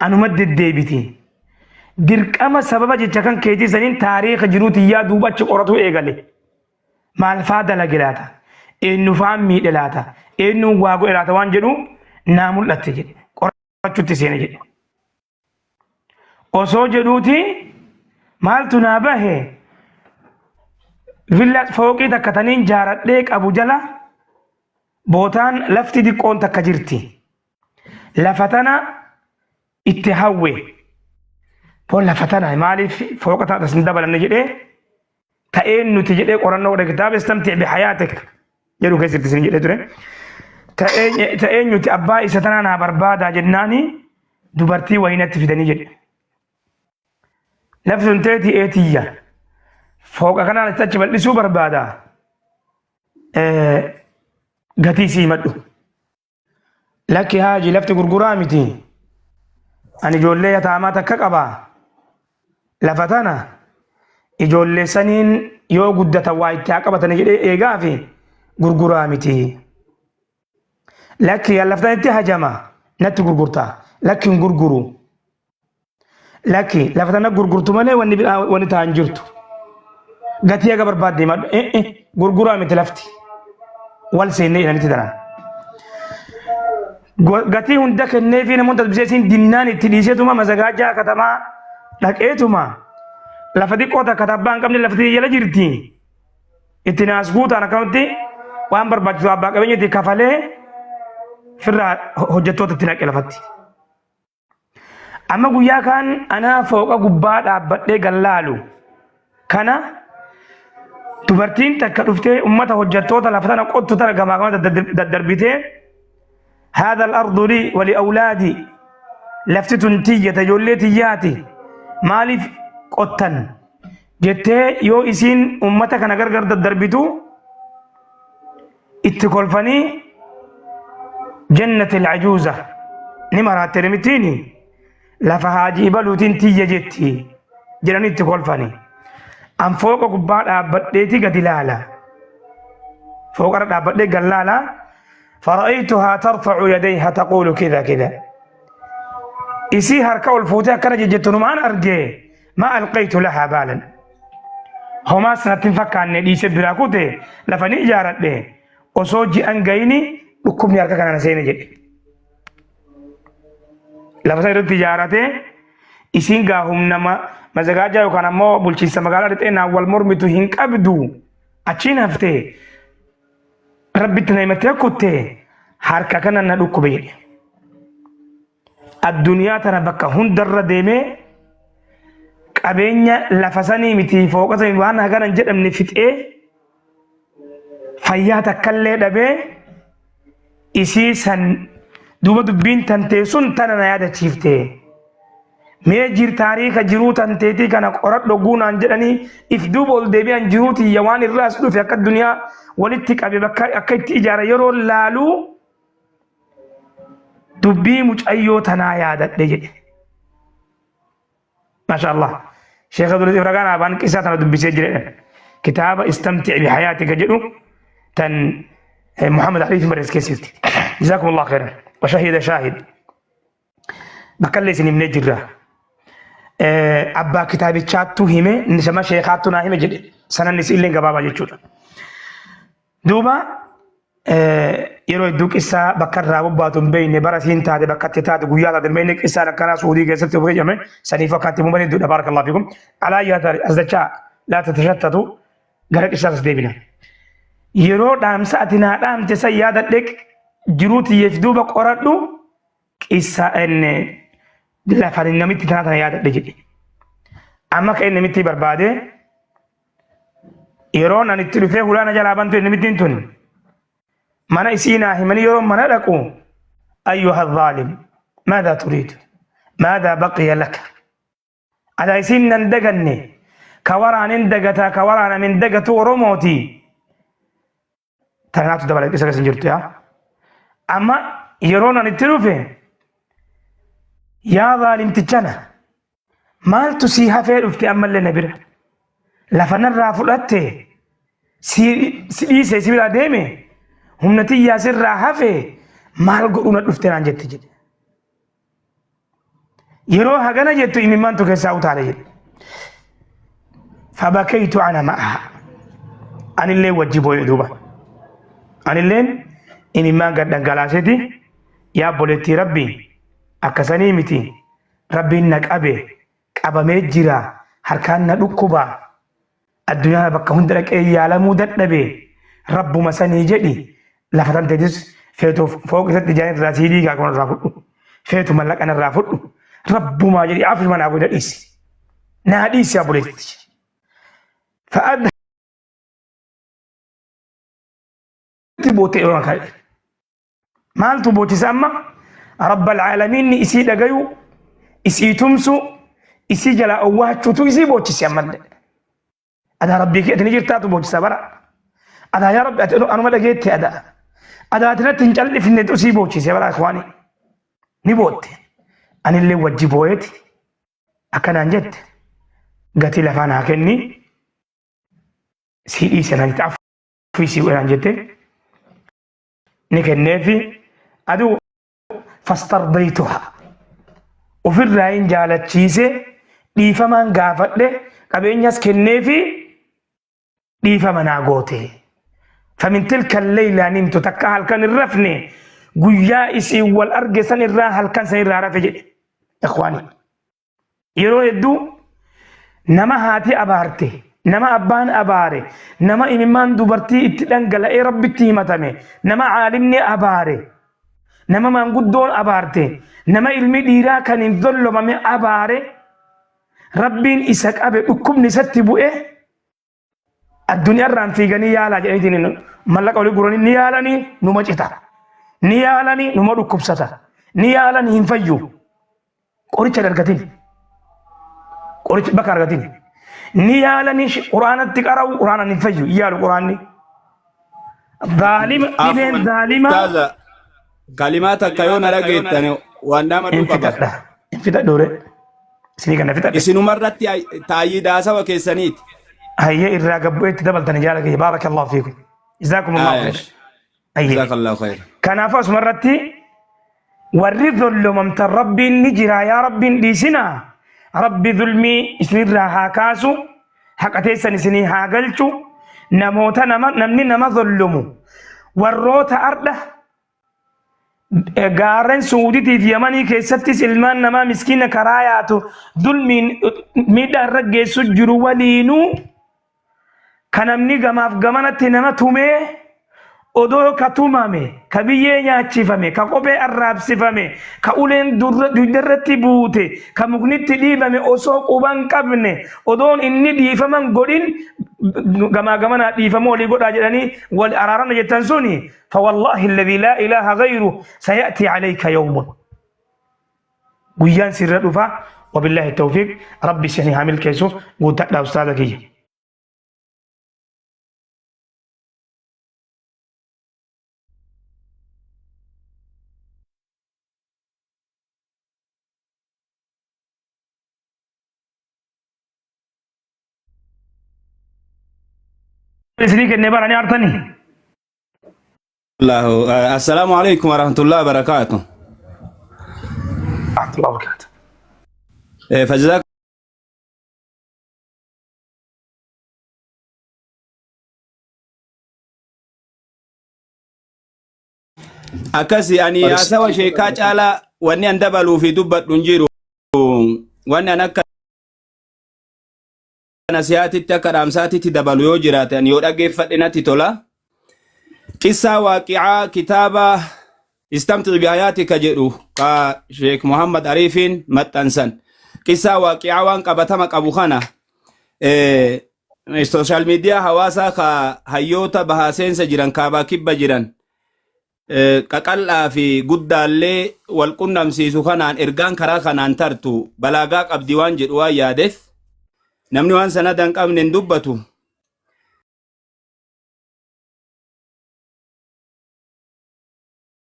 Anuma deddeebiti. Dirqama sababa jecha kan keetii saniin taariika jiruu tiyyaa duuba achi qoratuu eegale. Maal faa dalage laata? Eenyu faa miidhe laata? Eenyuun waa godhe laata waan jedhu naa mul'atte jedhe. Qorachuutti seene jedhe. Osoo jedhuuti maaltu naa bahe villa fooqii takka taniin jaaradhee qabu jala bootaan lafti diqqoon takka jirti. Lafa tana itti hawwe. Boo lafa tana maaliif fooqa tana tas hin dabalanne jedhee ta'een nuti jedhee qorannoo godhe kitaaba istamti bihayaatik jedhu keessatti isin jedhee ture. Ta'een nuti abbaa isa tanaa naa barbaadaa jennaani dubartii wayii natti fidanii jedhe. Lafti sun teeti eetiyya. Fooqa kanaan itti achi bal'isuu barbaada. Gatii sii himadhu. Lakki haaji lafti gurguraa miti. Ani ijoollee yataamaa takka qaba. Lafa tana ijoollee saniin yoo guddatan waa itti haa qabatani jedhee eegaa fi gurguraa miti. Lakki yaa laftan itti hajama natti gurgurta. Lakki hin gurguru. Lakki lafa tana gurgurtu malee wanni biraa wanni ta'an jirtu. Gatii haga barbaadde himadhu. Eh eh gurguraa miti lafti. Wal seennee namitti tana. Gatii hunda kennee fi namoota dubbisee isiin dinnaan itti dhiiseetuma mazagaajaa katamaa dhaqeetuma lafa xiqqoo takka tabbaa hin qabne lafti jala jirti. Itti naas guutaan akkanumatti waan barbaachisu abbaa qabeenya itti kafalee firraa hojjettoota itti naqe lafatti. Amma guyyaa kaan anaa fooqa gubbaa dhaabbadhee gallaalu kana dubartiin takka dhuftee ummata hojjettoota lafa tana qottu tana gamaa gama daddarbitee haadha al-ardu lii wali awlaadi lafti tun tiyya ta ijoollee tiyyaati maaliif qottan jettee yoo isiin ummata kana gargar daddarbitu itti kolfanii jannati alcajuuza ni maraatte namittiin lafa haajii baluutiin tiyya jetti jedhanii itti kolfani an fooqa gubbaa dhaabbadheeti gadi laala fooqarra dhaabbadhee gad laala fara'aytuhaa tarfacu yadayha taquulu kida kida isii harka ol fuutee akkana jejjettu numaan arge ma alqaytu lahaa baalan homaas natti hin fakkaanne dhiise biraa kute lafa ni ijaaradhe osoo ji'an gayini dhukkubni harka kana na seene jedhe. Lafa sana irratti ijaaratee isiin gaa humna mazagaajaa yookaan ammoo bulchiinsa magaalaa dhixee naan wal mormitu hin qabdu achiin haftee rabbitti na himattee kutte harka kana na dhukkube jedhe. Addunyaa tana bakka hundarra deemee qabeenya lafa sanii miti fooqa sanii waan hagana hin jedhamne fixee fayyaa takkallee dhabee isii san duuba dubbiin tantee sun tana na yaadachiifte. Mee jir taariika jiruu tanteetii kana qoradhu guunaan jedhanii if duuba ol deebi'an jiruu tiyya waan irraas dhufe akka duniyaa walitti qabe bakka akka itti ijaara yeroo laaluu dubbii mucayyoo tanaa yaadadhe jedhe. Masha Allah. Sheekh Abdul Latif Ragaan Abaan qisaa tana dubbisee jira jedhan. Kitaaba Istamtic bihayaatika jedhu tan Muhammad Aliif barreesse keessatti. Jazaakum Allah khairan. Wa shahida shaahid. Bakka illee isin himnee jirra. Abbaa kitaabichaattu hime sama sheekaattu naa hime jedhe. Sanannis illee gabaabaa jechuudha. Duuba yeroo hedduu qissaa bakka irraa bobbaatu hin beekne bara siin taate bakka itti taate guyyaa taate hin beekne qissaan akkanaa suudii keessatti of jedhame saniif akka itti muumanii hedduudha baarakallahu fiikum. Alaa yaa taate as dachaa laa tatashattatu gara qissaas as deebina. Yeroo dhaamsa ati naa dhaamte san yaadadhe jiruu tiyyeef duuba qoradhu qissaa inni lafa namitti tanaa tana yaadadhe jedhe. Amma ka'ee namitti barbaade yeroon ani itti dhufee hulaa na jalaa bantu namittiin tun mana isii naa himanii yeroo mana dhaqu ayyuha dhaalim maadaa turiidu maadaa baqiya laka adaa isiin nan daganne ka waraanin dagataa ka waraanamin dagatu oromooti Tanaatu dabala isa keessa hin jirtu yaa. Amma yeroon ani itti dhufe yaa zaalimtichana maaltu sii hafee dhufte ammallee na bira lafa narraa fudhatte si si dhiise si biraa deeme humna tiyyaa sirraa hafe maal godhuu na dhufte naan jette jedhe. Yeroo hagana jettu imimmaantu keessaa utaale jedhe. Fabakaytu ana ma'aha. Anillee wajji boo'e duuba. Anilleen imimmaan gad dhangalaaseti yaa obboleettii Rabbii akkasanii miti Rabbiin na qabe qabamee jira harkaan na dhukkuba addunyaa bakka hunda dhaqee yaalamuu dadhabe rabbuma sanii jedhi lafa tanteetis feetu fooq isatti ijaan irraa sii diigaa kun irraa fudhu feetu mallaqa irraa fudhu rabbumaa jedhi afuma naa godha dhiisi naa dhiisi obboleetti fa'aad boote yeroo kana Maaltu boochisa amma? Rabbal aalamiinni isii dhagayu, isii tumsu, isii jalaa owwaachuutu isii boochise ammallee. Adaa rabbii kee ati ni jirtaatu boochisa bara. Adaa yaa rabbi ati anuma dhageette adaa. Adaa ati natti hin callifnetu isii boochise bara ikhwaani. Ni bootte. Anillee wajji booyeeti. Akkanaan jette gatii lafaa naa kenni sii dhiise naan jette afuu sii godhe naan jette. Ni kenneefi aduu fastardaytuha ofirraa hin jaalachiise dhiifamaan gaafadhe qabeenyas kenneefi dhiifama naa goote. Famin tilka leylaa nimtu takka halkan hin rafne guyyaa isiin wal arge san irraa halkan san irraa rafe jedhe. Ikhwaani. Yeroo hedduu nama haati abaarte, nama abbaan abaare, nama imimmaan dubartii itti dhangala'ee rabbitti himatame, nama caalimni abaare, nama maanguddoon abaarte, nama ilmi dhiiraa kan hin dollomame abaare, rabbiin isa qabe dhukkubni isatti bu'e addunyaarraan fiiganii yaalaa jedhaniitiin mallaqa olii guranii ni yaalanii numa cita. Ni yaalanii numa dhukkubsata. Ni yaalanii hin fayyu. Qoricha hin argatin. Qoricha bakka argatin. Ni yaalanii quraanatti qara'u quraanaan hin fayyu. Hin yaalu quraanni. Zaalima dhibeen Afwan zaalima ustaaza kalimaa takka yoo na dhageettan waan nama hin qaba. fixadha. Hin fixadhu ree. Isinii kana fixadhe. Isinumarratti taayyii haasawa keessaniiti. Hayyee irraa gabbu'eetti dabaltani jaala kiyya. Baarakallahu fiikum. Jazaakumullahu khairan. Aayash. Hayyee. Jazakallahu khairan. Kanaafuu asuma irratti warri zollomamtan rabbiin ni jira yaa rabbiin dhiisinaa. Rabbi zulmii isinirraa haa kaasu. Haqa teessan isinii haa galchu. Namoota nama namni nama zollomu warroota ardha Gaarren Suuditii fi Yamanii keessattis ilmaan namaa miskiina karaa yaatu dulmiin miidhaa irra geessu jiru waliinuu ka namni gamaaf gamanatti nama tumee odoo ka tumame ka biyyee nyaachifame ka kophee arraabsifame ka uleen dugda irratti buute ka muknitti dhiibame osoo quban qabne odoon inni dhiifaman godhin gamaa gamanaa dhiifama walii godhaa jedhanii wal araarama jettan suni فوالله الذي لا إله غيره سيأتي عليك يوم guyyaan sirra dhufa وبالله التوفيق rabbi isin haa milkeessu guuttadha ustaaza kiyya. Isinii kennee baranii artanii. Allahu assalaamu alaikum warahmatullahi wabarakatuh. Rahmatullahi wabarakatuh. Fajzaa akkasi ani haasawa sheekaa caalaa wanni an dabaluu fi dubbadhu hin jiru. Wanni an akka nasihaatitti akka dhaamsaatitti dabalu yoo jiraate ani yoo dhaggeeffadhe natti tola. Qissaa waaqicaa kitaaba Istamtic bihayaatika jedhu ka Sheek Muhammad Ariifiin maxxansan. Qissaa waaqicaa waan qabatama qabu kana sooshaal miidiyaa hawaasaa ka hayyoota bahaa seensa jiran kaabaa kibba jiran qaqal'aa fi guddaallee wal qunnamsiisu kanaan ergaan karaa kanaan tartu balaagaa qabdi waan jedhu waan yaadeef namni waan sanada hin qabne hin dubbatu.